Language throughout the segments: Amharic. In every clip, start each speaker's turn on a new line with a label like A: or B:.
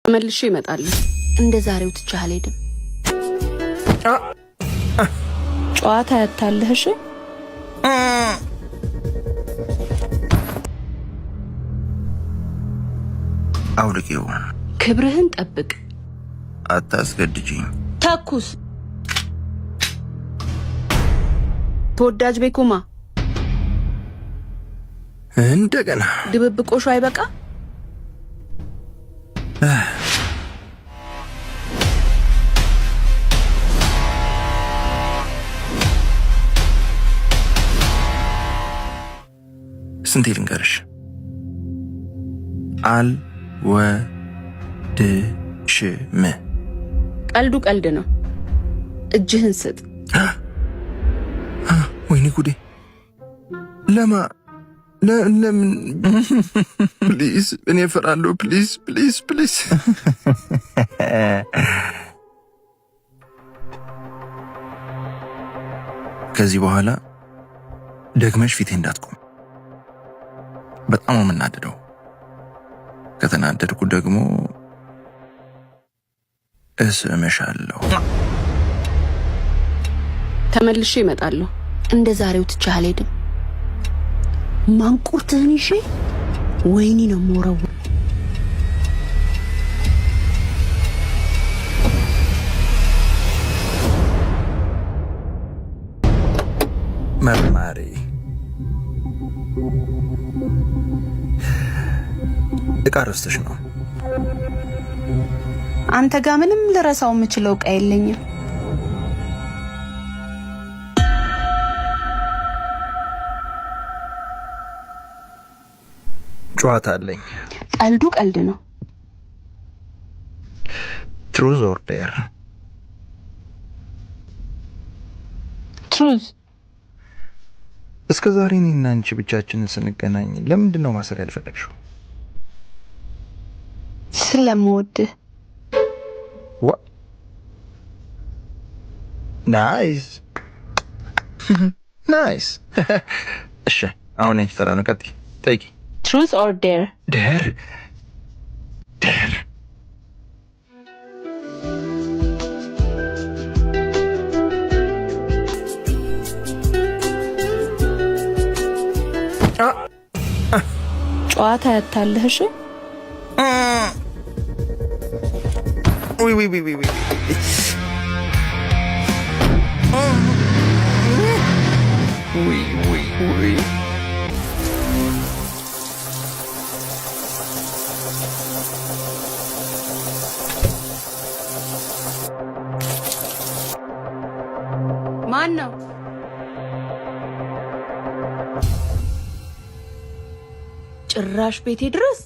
A: ተመልሼ እመጣለሁ።
B: እንደ ዛሬው ትቼህ አልሄድም።
A: ጨዋታ ያታለህ። እሺ።
C: አውልቂው።
A: ክብርህን ጠብቅ።
C: አታስገድጂኝ።
A: ተኩስ። ተወዳጅ ቤኩማ።
C: እንደገና።
A: ድብብቆሹ አይበቃ?
C: ስንቴ ልንገርሽ? አልወድሽም።
A: ቀልዱ ቀልድ ነው። እጅህን ስጥ።
C: ወይኔ ጉዴ! ለማ ለምን? Please፣ እኔ እፈራለሁ። Please, please, please። ከዚህ በኋላ ደግመሽ ፊቴ እንዳትቆም። በጣም ነው የምናደደው። ከተናደድኩ ደግሞ እስምሻለሁ።
A: ተመልሼ እመጣለሁ።
B: እንደ ዛሬው ትቼህ አልሄድም። ማንቁርትህን ይዤ ወይኒ ነው የምወረውረው።
C: መርማሪ እቃ ረስተሽ ነው።
D: አንተ ጋር ምንም ልረሳው የምችለው እቃ የለኝም።
C: ጨዋታ አለኝ።
B: ቀልዱ ቀልድ ነው።
C: Truth or dare?
D: Truth.
C: እስከ ዛሬ እኔና አንቺ ብቻችንን ስንገናኝ ለምንድን ነው ማሰር ያልፈለግሽው?
D: ስለምወድህ።
C: Nice, nice። እሺ፣ አሁን ያንቺ ተራ ነው። ቀጥይ፣ ጠይቂ።
D: Truth or dare?
C: Dare, dare።
A: ጨዋታ ያታለህ። እሺ።
C: ውይ ውይ ውይ ውይ ውይ ውይ ውይ።
A: ማን ነው? ጭራሽ ቤቴ ድረስ።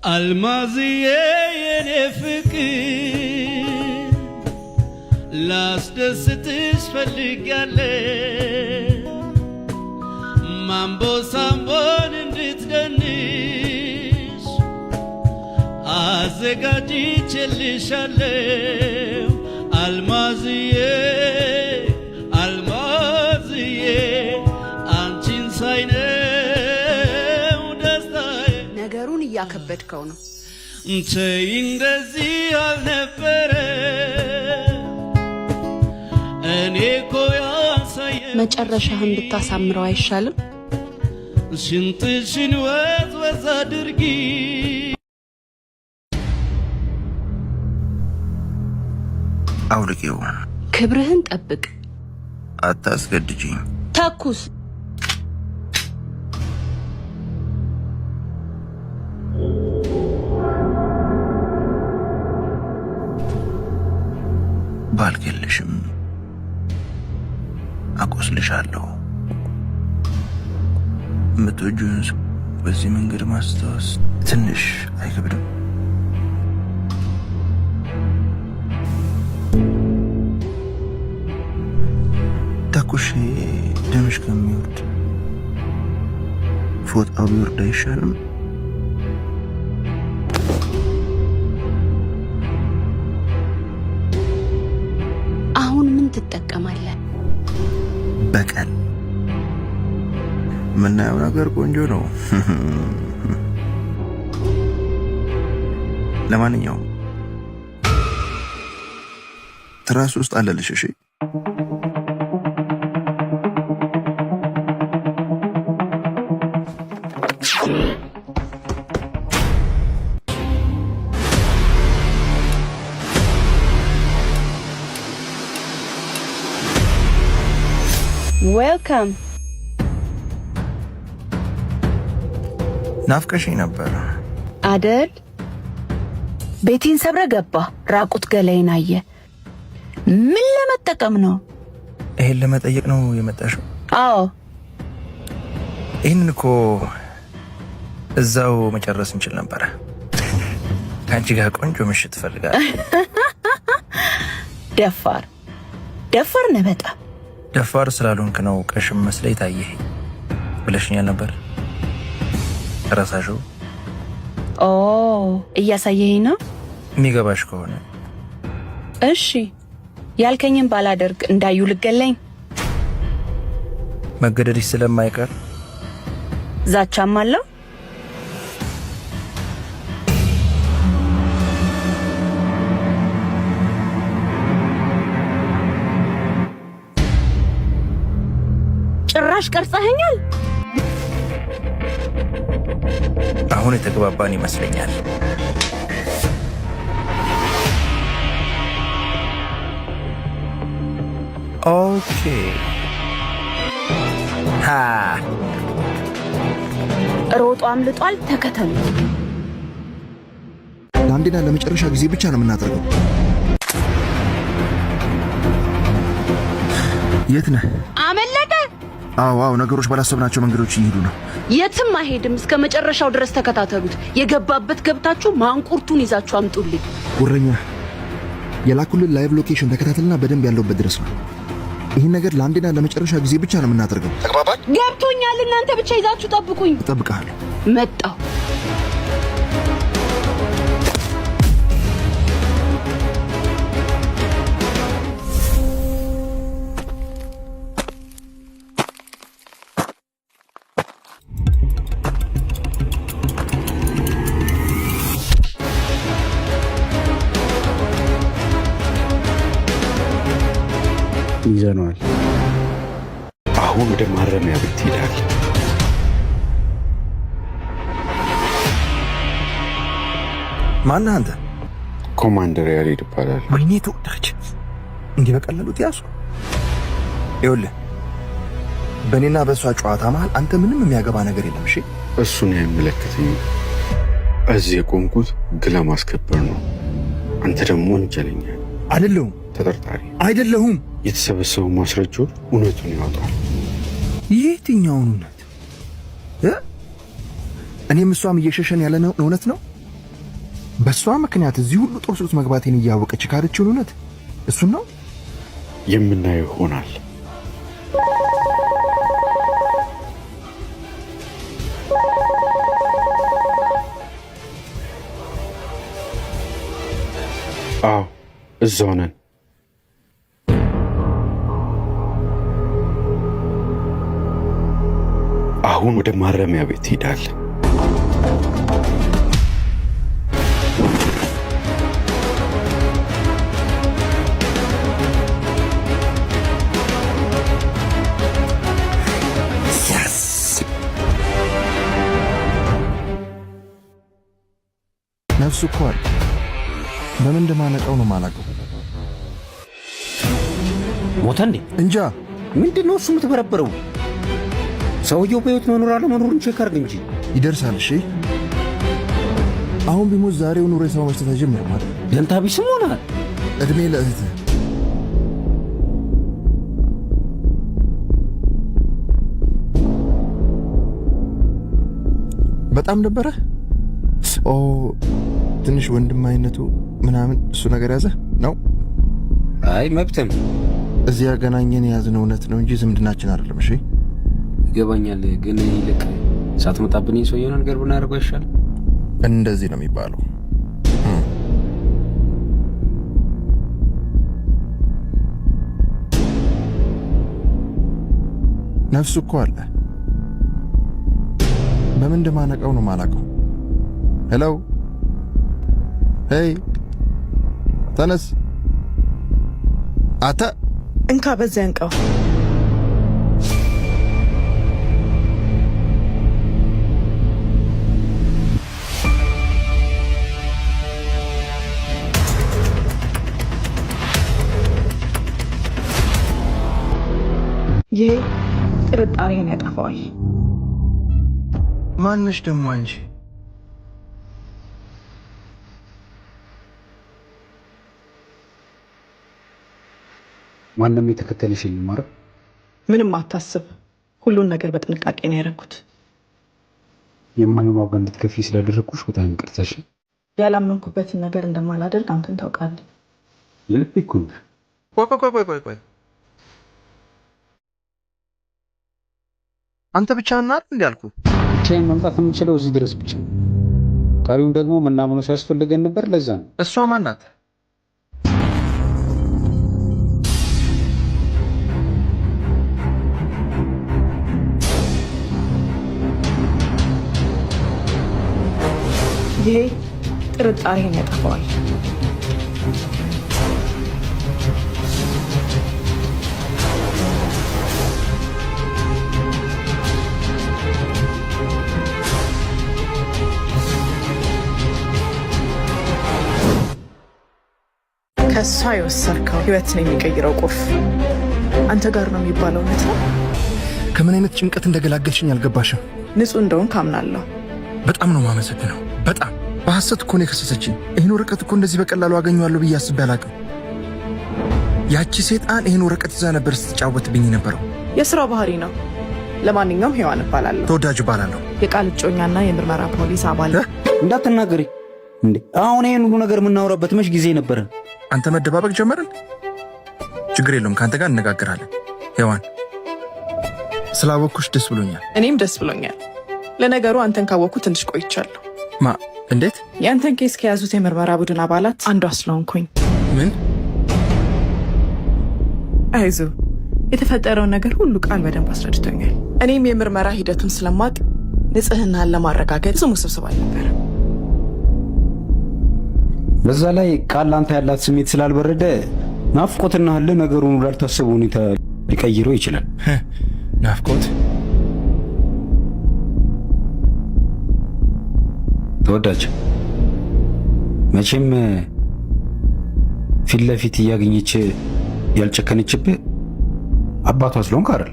E: አልማዝዬ የኔ ፍቅር፣ ላስደስትሽ ፈልጋለሁ፣ ማምቦ ሳምቦን እንድትደንሽ አዘጋጅቼልሻለሁ። አልማዝዬ፣ አልማዝዬ፣ አንቺን ሳይነው ደስታዬ።
A: ነገሩን እያከበድከው ነው።
E: ተይ፣ እንደዚህ አልነበረ እኔ እኮ ያሳየ
A: መጨረሻህን ብታሳምረው አይሻልም?
E: ሽንጥሽን ወዝ ወዝ አድርጊ።
C: አውልቂው።
A: ክብርህን ጠብቅ።
C: አታስገድጂኝ።
A: ተኩስ።
C: ባልገልሽም አቆስልሻለሁ። የምትወጂውን ሰው በዚህ መንገድ ማስታወስ ትንሽ አይከብድም? ተኩሼ ደምሽ ከሚወርድ ፎጣው ቢወርድ አይሻልም?
A: ትጠቀማለህ?
C: በቀል። የምናየው ነገር ቆንጆ ነው። ለማንኛውም ትራስ ውስጥ አለልሽ። እሺ።
D: Welcome.
C: ናፍቀሽኝ ነበር።
D: አደል? ቤቴን ሰብረ ገባ፣ ራቁት ገላዬን አየ። ምን ለመጠቀም ነው?
C: ይሄን ለመጠየቅ ነው የመጣሽው?
D: አዎ።
C: ይህንን እኮ እዛው መጨረስ እንችል ነበረ። ከአንቺ ጋር ቆንጆ ምሽት እፈልጋለሁ።
D: ደፋር ደፋር ነህ በጣም።
C: ደፋር ስላልሆንክ ነው ቀሽም መስለህ ታየህ ብለሽኛል ነበር። ረሳሽው?
D: ኦ፣ እያሳየኸኝ ነው።
C: የሚገባሽ ከሆነ።
D: እሺ፣ ያልከኝን ባላደርግ እንዳዩ ልገለኝ?
C: መገደልሽ ስለማይቀር።
D: ዛቻም አለው። ጭራሽ ቀርጸኸኛል።
C: አሁን የተግባባን ይመስለኛል። Okay፣ ሃ።
D: ሮጦ አምልጧል። ተከተሉ።
F: ለአንዴና ለመጨረሻ ጊዜ ብቻ ነው የምናደርገው። የት ነህ?
A: አመለጠ።
F: አዎ፣ ነገሮች ባላሰብናቸው መንገዶች እየሄዱ ነው።
A: የትም አይሄድም። እስከ መጨረሻው ድረስ ተከታተሉት። የገባበት ገብታችሁ ማንቁርቱን ይዛችሁ አምጡልኝ።
F: ጉረኛ፣ የላኩልን live location ተከታተልና በደንብ ያለውበት ድረስ ነው። ይህን ነገር ለአንዴና ለመጨረሻ ጊዜ ብቻ ነው የምናደርገው። ተግባባን?
A: ገብቶኛል። እናንተ ብቻ ይዛችሁ ጠብቁኝ።
F: እጠብቅሃለሁ።
A: መጣሁ።
G: ይዘነዋል።
H: አሁን ወደ ማረሚያ ቤት ትሄዳለህ።
C: ማነህ አንተ?
H: ኮማንደር ያሬድ ይባላል።
C: ወይኔ ተወደች። እንዲህ በቀላሉ ትያሱ። ይኸውልህ፣ በእኔና በእሷ ጨዋታ መሀል አንተ ምንም የሚያገባ ነገር የለም። እሺ?
H: እሱን አይመለከተኝም። እዚህ የቆምኩት ሕግ ለማስከበር ነው። አንተ ደግሞ ወንጀለኛ ነህ።
C: አይደለሁም።
H: ተጠርጣሪ።
C: አይደለሁም።
H: የተሰበሰቡ ማስረጃዎች እውነቱን ያወጣል።
C: የትኛውን እውነት? እ?
F: እኔም እሷም እየሸሸን ያለነው እውነት ነው። በእሷ ምክንያት እዚህ ሁሉ ጦር ውስጥ መግባቴን እያወቀች ካደችውን እውነት እሱን ነው።
H: የምናየው ይሆናል። አዎ፣ እዛው ነን። አሁን ወደ ማረሚያ ቤት ትሄዳለህ።
C: Yes!
F: ነፍሱ እኮ አለ። በምን እንደማነቀው ነው የማላውቀው።
G: ሞተ እንዴ?
F: እንጃ።
G: ምንድን ነው እሱ የምትበረብረው? ሰውየው በሕይወት መኖር አለመኖሩን check አድርግ እንጂ።
F: ይደርሳል። እሺ፣ አሁን ቢሞት ዛሬውኑ ሬሳው መሽተት አይጀምርም አይደል?
G: ደንታ ቢስም ሆነሃል።
F: እድሜ ለእህትህ። በጣም ነበረ። ኦ፣ ትንሽ ወንድማዊነቱ ምናምን እሱ ነገር ያዘ ነው።
G: አይ፣ መብትም።
F: እዚህ ያገናኘን የያዝነው እውነት ነው እንጂ ዝምድናችን አይደለም። እሺ።
G: ይገባኛል፣ ግን ይልቅ ሳትመጣብን ሰው የሆነ ነገር ብናደርገው አይሻልም?
F: እንደዚህ ነው የሚባለው። ነፍሱ እኮ አለ። በምን እንደማነቀው ነው ማላውቀው። Hello፣ hey፣ ተነስ አተ።
I: እንካ በዚያ እንቀው። ይሄ ጥርጣሬን ያጠፋዋል።
F: ማነሽ ደግሞ አንቺ?
G: ማንም የተከተለሽ የለም አይደል?
I: ምንም አታስብ። ሁሉን ነገር በጥንቃቄ ነው ያደረኩት።
G: የማይሆን ዋጋ እንድትከፍይ ስላደረግኩሽ በጣም ይቅርታሽ።
I: ያላመንኩበትን ነገር እንደማላደርግ አንተን ታውቃለህ።
G: የልቤ እኮ ነው።
C: ቆይ ቆይ ቆይ ቆይ ቆይ፣ አንተ ብቻህን አይደል እንዴ አልኩህ?
G: ብቻዬን መምጣት የምችለው እዚህ ድረስ ብቻ ነው። ቀሪውን ደግሞ ምናምነው ሲያስፈልገን ነበር። ለዛ ነው።
C: እሷ ማን ናት?
I: ይሄ ጥርጣሬን ያጠፋዋል። ከእሷ የወሰድከው ህይወትን የሚቀይረው ቁልፍ አንተ ጋር ነው የሚባለው እውነት ነው?
F: ከምን አይነት ጭንቀት እንደገላገልሽኝ አልገባሽም።
I: ንጹህ እንደሆንክ አምናለሁ።
F: በጣም ነው የማመሰግነው። በጣም በሐሰት እኮ ነው የከሰሰችኝ። ይህን ወረቀት እኮ እንደዚህ በቀላሉ አገኘዋለሁ ብዬ አስቤ አላውቅም። ያቺ ሴጣን ይህን ወረቀት ይዛ ነበር ስትጫወትብኝ የነበረው።
I: የስራው ባህሪ ነው። ለማንኛውም ሔዋን እባላለሁ።
F: ተወዳጅ እባላለሁ።
I: የቃል እጮኛና የምርመራ ፖሊስ አባል።
G: እንዳትናገሪ እንዴ! አሁን ይሄን ሁሉ ነገር የምናወራበት መች ጊዜ ነበረ?
F: አንተ መደባበቅ ጀመርን። ችግር የለውም፣ ከአንተ ጋር እነጋገራለን። ሔዋን፣ ስላወቅኩሽ ደስ ብሎኛል።
I: እኔም ደስ ብሎኛል። ለነገሩ አንተን ካወቅኩ ትንሽ ቆይቻለሁ።
F: ማ? እንዴት?
I: የአንተን case ከያዙት የምርመራ ቡድን አባላት አንዷ ስለሆንኩኝ።
F: ምን?
I: አይዞ፣ የተፈጠረውን ነገር ሁሉ ቃል በደንብ አስረድቶኛል። እኔም የምርመራ ሂደቱን ስለማቅ ንጽህናን ለማረጋገጥ ብዙም ውስብስብ አልነበረም።
G: በዛ ላይ ቃል ለአንተ ያላት ስሜት ስላልበረደ ናፍቆትና ህልህ ነገሩን ወዳልታሰበ ሁኔታ ሊቀይረው ይችላል።
F: ናፍቆት?
G: ተወዳጅ፣ መቼም ፊት ለፊት እያገኘች ያልጨከነችብህ አባቷ ስለሆንክ አይደል?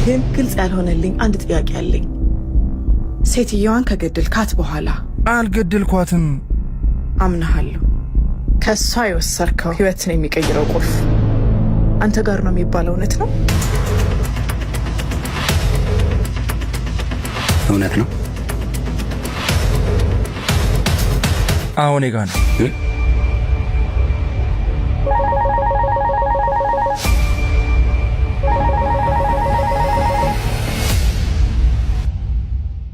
I: ግን ግልጽ ያልሆነልኝ አንድ ጥያቄ አለኝ። ሴትየዋን ከገደልካት በኋላ?
F: አልገደልኳትም።
I: አምናሃለሁ። ከእሷ የወሰድከው ህይወትን የሚቀይረው ቁልፍ አንተ ጋር ነው የሚባለው እውነት ነው?
G: እውነት ነው።
F: አዎ፣ እኔ ጋ ነው።